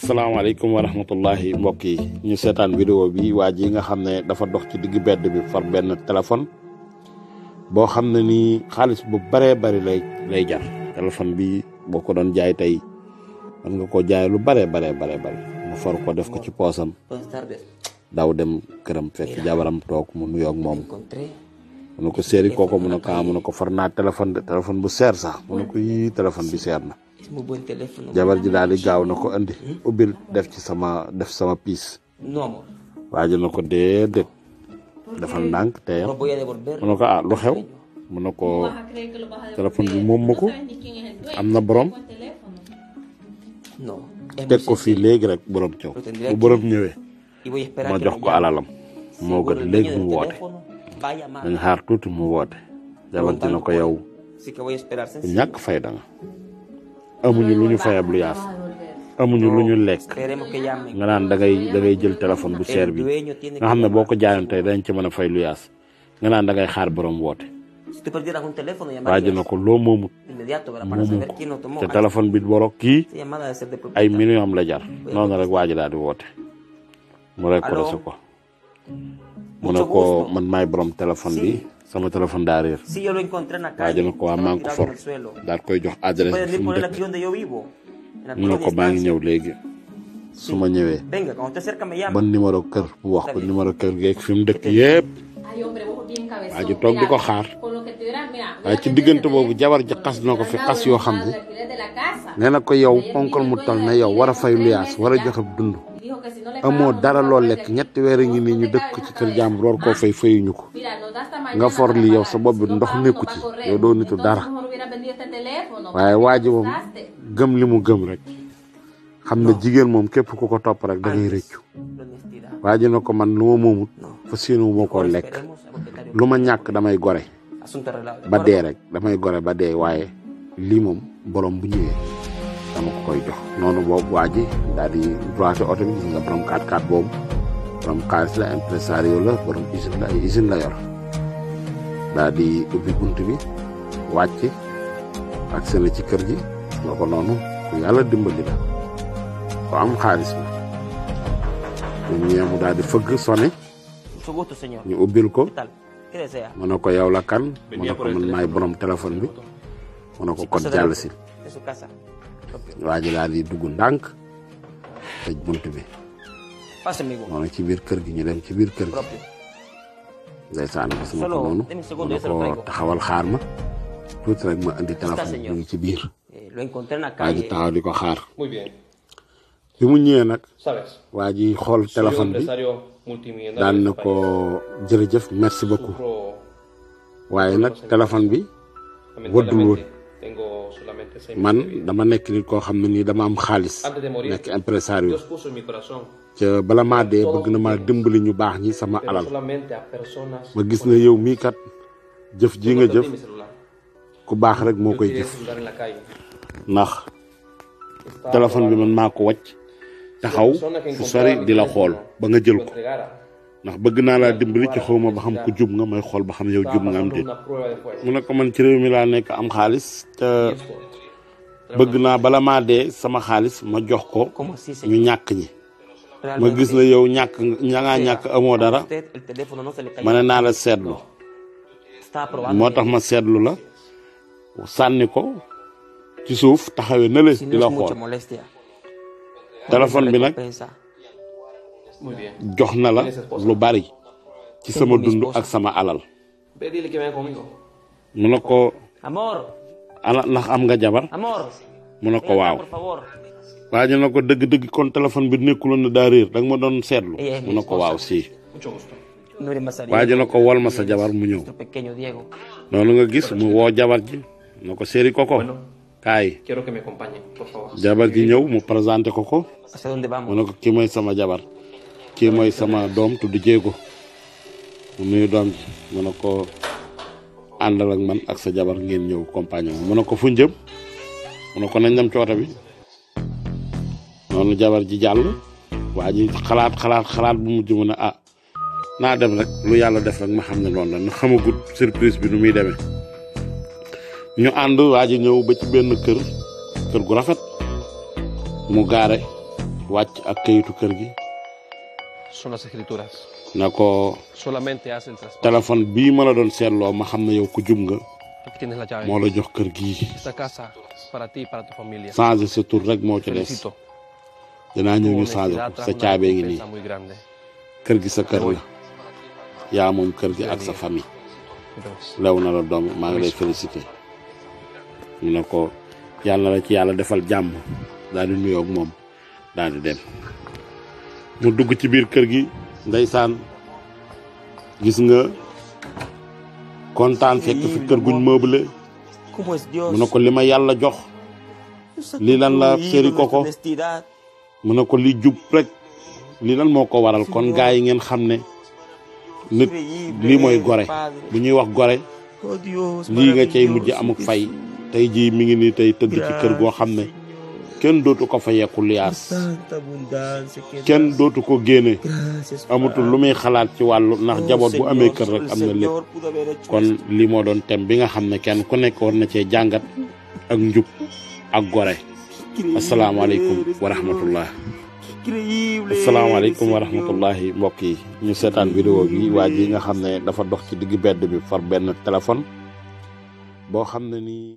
asalaamaaleykum wa rahmatullahi mbokk yi ñu seetaan vidéo bi waa ji nga xam ne dafa dox ci digg bedd bi far benn téléphone boo xam ne nii xaalis bu baree bari lay jar. téléphone bi boo ko doon jaay tey mën nga koo jaay lu baree bari mu far ko def ko ci poosam daw dem këram fekk jabaram toog mu nuyoog moom mu ne ko séeri kooko mu ne ko far naa téléphone bu seer sax mu ne ko yii téléphone bi seer na. jabar ji daal di gaaw na ko andi ubbil def sama piis waaji na ko déedéet defal ndànk teyal mu ne ko lu xew mu ne ko téléphone bi moom ma ko am na borom teg ko fii léegi rek borom ñëw bu borom ñëwee ma jox ko alalam moo gën léegi mu woote dañ xaar tuuti mu woote jabar ji na ko yow ñàkk fayda nga amuñu lu ñu fayab lu yaas amuñu lu ñu lekk nga naan da ngay jël téléphone bu seer bi nga xam ne boo ko jaayoon tey dañ ci mën a fay lu yaas nga naan da ngay xaar borom woote waa ji na ko loo moomut moomu ko te téléphone bi borok kii ay millions am la jar noonu rek waa ji daal di woote mu rek ko ko mu ne ko man maay borom téléphone bi sama téléphone daa réer waa ji na ko waa maa ngi ko for daal koy jox adresse bi fi mu dëkk mu ne ko maa ngi ñëw léegi su ma ñëwee ban numéro kër bu wax ko numéro kër geeg fi mu dëkk yëpp waa ji toog di ko xaar waaye ci diggante boobu jabar ji xas na ko fi xas yoo xam ne nee na ko yow ponkal mu toll na yow war a fay luyaas war a joxe dund amoo dara loo lekk ñetti weer ngi nii ñu dëkk ci kër jàmbur war koo fayuñu ko nga for li yow sa bopp bi ndox nekku ci yow doo nitu dara waaye waa ji moom gëm li mu gëm rek xam ne jigéen moom képp ku ko topp rek da ngay rëccu waa ji na ko man lu ma moomut fa séenu moo koo lekk lu ma ñàkk damay gore ba dee rek damay gore ba dee waaye lii moom borom bu ñëwee dama ko koy jox noonu boobu waa ji daal di droité oto bi gis nga borom 4x4 boobu borom xaalis la impresario la borom usine la yor daal di ubbi bunt bi wàcc ak seen ci kër gi nga ko noonu ku yàlla dimbali la ko am xaalis la ñu ñëw mu daal di fëgg sone ñu ubbil ko mu ne ko yow la kan mu ne ko man maay borom téléphone bi mu ne ko kon jàll si waa ji daal di dugg ndànk tëj bunt bi moo ne ci biir kër gi ñu dem ci biir kër gi ndeysaan gis nga ko noonu mu ne ko taxawal xaar ma tuuti rek ma indi téléphone bi mu ngi ci biir waa ji taxaw di ko xaar bi mu ñëwee nag waa ji xool téléphone bi daan na ko jërëjëf merci beaucoup waaye nag téléphone bi wëddul woon man dama nekk nit koo xam ne nii dama am xaalis nekk impresario ca bala maa dee bëgg na maa dimbali ñu baax ñi sama alal ma gis na yow mii kat jëf ji nga jëf ku baax rek moo koy jëf ndax téléphone bi man maa ko wàcc taxaw fu sori di la xool ba nga jël ko ndax bëgg naa laa dimbali ci xawma ba xam ko jub nga may xool ba xam yow jub nga am déet mu ne ko man ci réew mi laa nekk am xaalis te bëgg naa bala maa dee sama xaalis ma jox ko ñu ñàkk ñi ma gis na yow ñàkk amoo dara ma ne naa la seetlu moo tax ma seetlu la sànni ko ci suuf taxawee na le di la xool téléphone bi nag jox na la lu bari ci sama dund ak sama alal mu ne ko ala ndax am nga jabar mu ne ko waaw waa ji na ko dëgg-dëgg kon téléphone bi nekkuloon na daa réer da nga ma doon seetlu mu ne ko waaw si waa ji na ko wol ma sa jabar mu ñëw noonu nga gis mu woo jabar ji na ko séeri ko kaay jabar ji ñëw mu présenté ko mu ne ko kii mooy sama jabar kii mooy sama doom tudd Jéego mu nuyu doom ji mu ne ko àndal ak man ak sa jabar ngeen ñëw compagnie mu ne ko fu njëm mu ne ko nañ dem coota bi noonu jabar ji jàll waa ji xalaat bu mujj mu ne naa dem rek lu yàlla def rek ma xam ne loolu la na xamagut surprise bi nu muy demee ñu ànd waa ji ñëw ba ci benn kër gu rafet mu gaare wàcc ak kayitu kër gi son las escrituras. na ko Solamente haz el traspaso. téléphone bii ma la doon seetloo ma xam ne yow ku jub nga Aquí tienes la llave. moo la jox kër gii Esta casa para ti y para tu familia. changé sa tur rek moo ci des Felicito. dinaa ñëw ñu Tu changé honestidad ko trajo sa una caabee ngi nii recompensa muy grande. kër gi sa kër la yaa moom kër gi ak sa famille lew na la doom maa ngi lay félicité ñu ne ko yàlla la ci yàlla defal jàmm daal di nuyoo ak moom daal di dem mu dugg ci biir kër gi ndeysaan gis nga kontaan fekk fi kër guñ meublé mu ne ko li ma yàlla jox lii lan la séri koko mu ne ko li jub rek lii lan moo ko waral kon gaa yi ngeen xam ne nit lii mooy gore bu ñuy wax gore lii nga cay mujj amuk fay tey jii mi ngi nii tey tëdd ci kër goo xam ne kenn dootu ko fa yekku liyaas kenn dootu ko génne amatul lu muy xalaat ci wàllu ndax jaboot bu amee kër rek am na lépp kon lii moo doon thème bi nga xam ne kenn ku nekk war na cee jàngat ak njub ak gore asalaamaaleykum wa rahmatullah asalaamaaleykum wa rahmatullahi mbokk yi ñu seetaan vidéo bi waa ji nga xam ne dafa dox ci digg bedd bi far benn téléphone boo xam ne nii